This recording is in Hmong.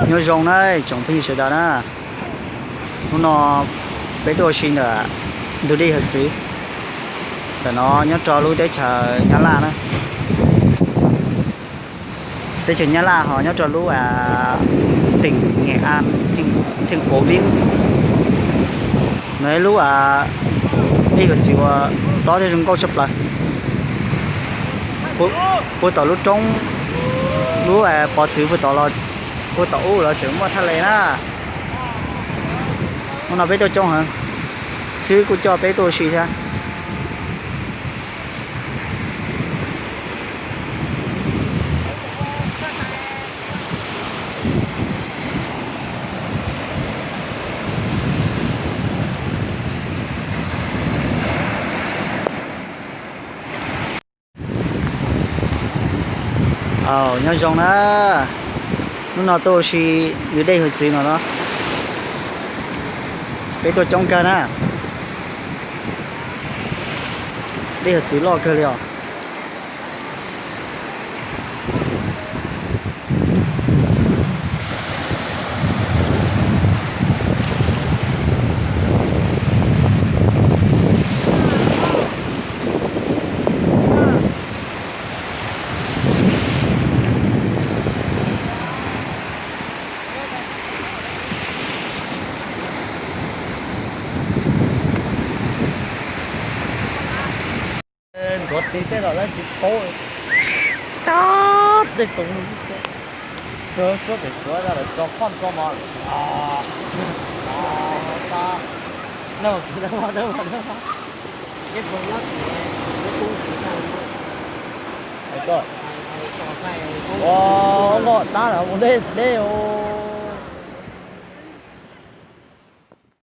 Nyob zoo na tsoom phooj ywg sawv daws na, hnub no peb tuaj ua si ntawm ntug dej Hawm Txwv, ntawm no nyob rau lub teb chaws Nyab Laj na. Teb chaws Nyab Laj ho nyob rau lub tỉnh Nghệ An, thành phố Vĩnh. Nws lub dej Hawm Txwv uas tob thiab zoo nkauj tshaj plaws. Puag tom lub roob, lub pov txwv puag tom los, puag tom ub los tseem muaj thaj les na. Hnub no peb tuaj coob heev xwb kuj coj peb tuaj ua si thiab. Nyob zoo na, hnub no tuaj ua si ntug dej Hawm Txwv no no, peb tuaj coob kawg na. Dej Hawm Txwv loj kawg li os. Ntxuav tis tej los lawv tsis paub. Tab tej tus suab pem suav lawv tso phoj tso mov. Loj tab lawm mus deb deb os.